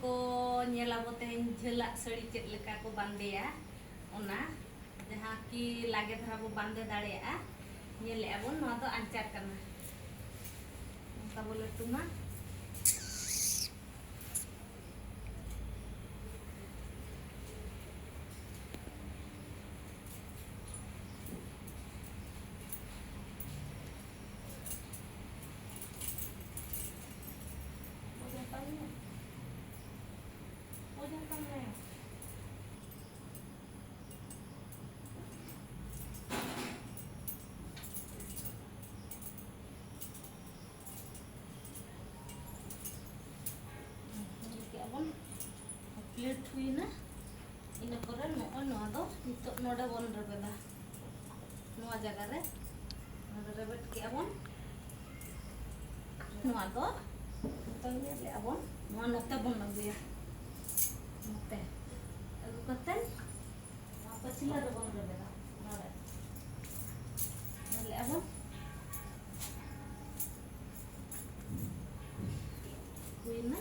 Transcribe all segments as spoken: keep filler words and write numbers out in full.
ᱠᱚ ᱧᱮᱞ ᱟᱵᱚ ᱛᱮᱦᱮᱧ ᱡᱷᱟᱹᱞᱟᱜ ᱥᱟᱹᱲᱤ ᱪᱮᱫ ᱞᱮᱠᱟ ᱠᱚ ᱵᱟᱸᱫᱮᱭᱟ, ᱚᱱᱟ ᱡᱟᱦᱟᱸ ᱠᱤ ᱞᱟᱜᱮ ᱫᱷᱟᱨᱟ ᱵᱚ ᱵᱟᱸᱫᱮ ᱫᱟᱲᱮᱭᱟᱜᱼᱟ᱾ ᱧᱮᱞᱮᱜᱼᱟ ᱵᱚᱱ, ᱱᱚᱣᱟ ᱫᱚ ᱟᱧᱪᱟᱨ ᱠᱟᱱᱟ᱾ ᱚᱱᱠᱟ ᱵᱚ ᱞᱟᱹᱴᱩᱢᱟ᱾ ᱧᱮᱞ ᱠᱮᱜᱼᱟ ᱵᱚᱱ, ᱯᱞᱮᱴ ᱦᱩᱭᱱᱟ᱾ ᱤᱱᱟᱹ ᱯᱚᱨᱮ ᱱᱚᱜᱼᱚᱭ ᱱᱚᱣᱟ ᱫᱚ ᱱᱤᱛᱚᱜ ᱱᱚᱰᱮ ᱵᱚᱱ ᱨᱮᱵᱮᱫᱟ, ᱱᱚᱣᱟ ᱡᱟᱭᱜᱟ ᱨᱮ ᱱᱚᱰᱮ ᱨᱮᱵᱮᱫ ᱠᱮᱜᱼᱟ ᱵᱚᱱ᱾ ᱱᱚᱣᱟ ᱫᱚ ᱱᱤᱛᱚᱜ ᱧᱮᱞᱮᱜᱼᱟ ᱵᱚᱱ, ᱱᱚᱣᱟ ᱱᱚᱛᱮ ᱵᱚᱱ ᱟᱹᱜᱩᱭᱟ, ᱱᱚᱛᱮ ᱟᱹᱜᱩ ᱠᱟᱛᱮ ᱱᱚᱣᱟ ᱯᱟᱹᱪᱷᱞᱟᱹ ᱨᱮᱵᱚᱱ ᱨᱮᱵᱮᱫᱟ, ᱱᱚᱰᱮ ᱧᱮᱞᱮᱜᱼᱟ ᱵᱚᱱ᱾ ᱦᱩᱭᱱᱟ᱾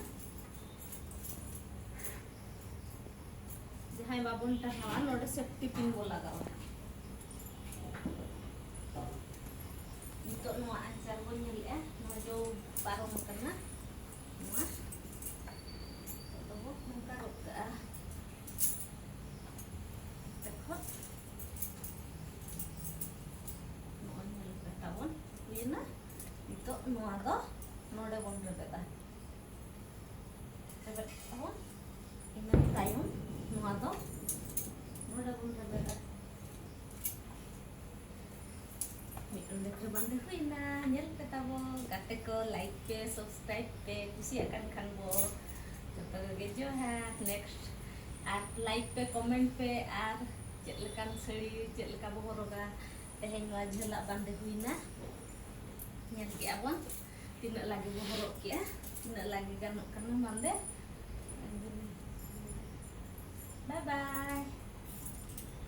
ᱡᱟᱦᱟᱸᱭ ᱵᱟᱵᱚᱱ ᱴᱟᱨᱦᱟᱣᱟ, ᱱᱚᱰᱮ ᱥᱮᱯᱴᱤ ᱯᱤᱱ ᱵᱚ ᱞᱟᱜᱟᱣᱟ᱾ ᱱᱤᱛᱚᱜ ᱱᱚᱣᱟ ᱟᱧᱪᱟᱨ ᱵᱚᱱ ᱧᱮᱞᱮᱜᱼᱟ, ᱱᱚᱣᱟ ᱡᱚ ᱯᱟᱨᱚᱢ ᱟᱠᱟᱱᱟ, ᱱᱚᱣᱟ ᱱᱤᱛᱚᱜ ᱫᱚᱵᱚ ᱱᱚᱝᱠᱟ ᱜᱚᱫ ᱠᱟᱜᱼᱟ᱾ ᱱᱚᱛᱮ ᱠᱷᱚᱱ ᱱᱚᱜᱼᱚᱭ ᱧᱮᱞ ᱯᱮ ᱛᱟᱵᱚᱱ ᱦᱩᱭᱮᱱᱟ᱾ ᱱᱤᱛᱚᱜ ᱱᱚᱣᱟ ᱫᱚ ᱱᱚᱰᱮ ᱵᱚᱱ ᱨᱮᱵᱮᱫᱟ, ᱨᱮᱵᱮᱫ ᱛᱟᱵᱚᱱ᱾ ᱤᱱᱟᱹ ᱛᱟᱭᱚᱢ ᱱᱚᱣᱟ ᱫᱚ ᱱᱚᱰᱮ ᱵᱚᱱ ᱨᱮᱵᱮᱫᱟ᱾ ᱢᱤᱫ ᱰᱚᱸᱰᱮᱠ ᱨᱮ ᱵᱟᱸᱫᱮ ᱦᱩᱭᱱᱟ᱾ ᱧᱮᱞ ᱯᱮ ᱛᱟᱵᱚ ᱜᱟᱛᱮ ᱠᱚ, ᱞᱟᱭᱤᱠ ᱯᱮ, ᱥᱟᱵᱥᱠᱨᱟᱭᱤᱵ ᱯᱮ, ᱠᱩᱥᱤᱭᱟᱜ ᱠᱟᱱ ᱠᱷᱟᱱ ᱵᱚ ᱡᱚᱛᱚ ᱠᱚᱜᱮ ᱡᱚᱦᱟᱨ᱾ ᱱᱮᱠᱥᱴ ᱟᱨ ᱞᱟᱭᱤᱠ ᱯᱮ, ᱠᱚᱢᱮᱱᱴ ᱯᱮ, ᱟᱨ ᱪᱮᱫ ᱞᱮᱠᱟᱱ ᱥᱟᱹᱲᱤ ᱪᱮᱫ ᱞᱮᱠᱟ ᱵᱚ ᱦᱚᱨᱚᱜᱟ᱾ ᱛᱮᱦᱮᱧ ᱱᱚᱣᱟ ᱡᱷᱟᱹᱞᱟᱜ ᱵᱟᱸᱫᱮ ᱦᱩᱭᱱᱟ, ᱧᱮᱞ ᱠᱮᱜᱼᱟ ᱵᱚᱱ ᱛᱤᱱᱟᱹᱜ ᱞᱟᱜᱮ ᱵᱚ ᱦᱚᱨᱚᱜ ᱠᱮᱜᱼᱟ, ᱛᱤᱱᱟᱹᱜ ᱞᱟᱜᱮ ᱜᱟᱱᱚᱜ ᱠᱟᱱᱟ ᱵᱟᱸᱫᱮ᱾ ᱵᱟᱭ ᱵᱟᱭ᱾